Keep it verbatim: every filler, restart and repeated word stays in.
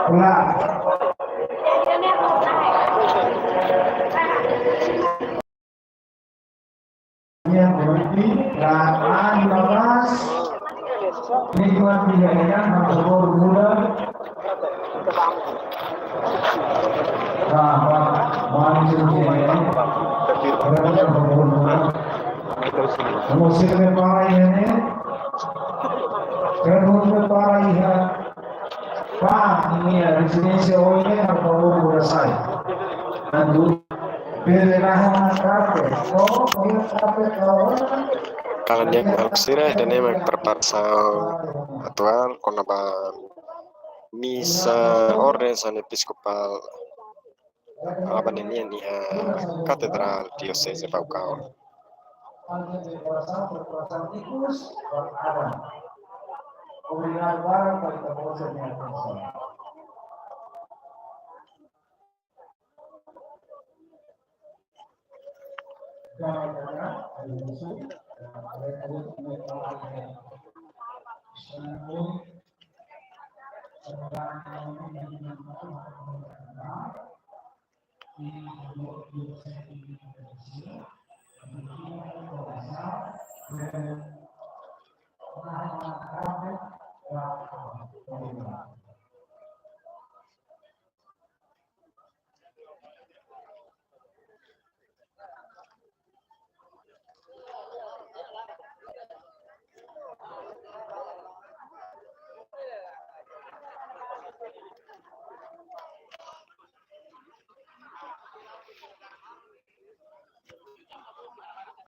Olá. Yang berhenti, dan Andi Bagas, nikmat tidak enak, harus muda. Nah, Pak, mari sini, ya. Berapa yang berhenti? Musik lepas ini. Berhenti lepas ini. Ba iha rezidénsia oin ne'e, ha'u favór bora sai. Atu bele raha na kafe. Oh, oh, kafe, kawan. Kalan di'ak maluk sira, ida-ne'e mak preparasaun atuál kona-ba misa orden San Episkopál Alba ne'e nian iha Katedrál Dioseze Baucau.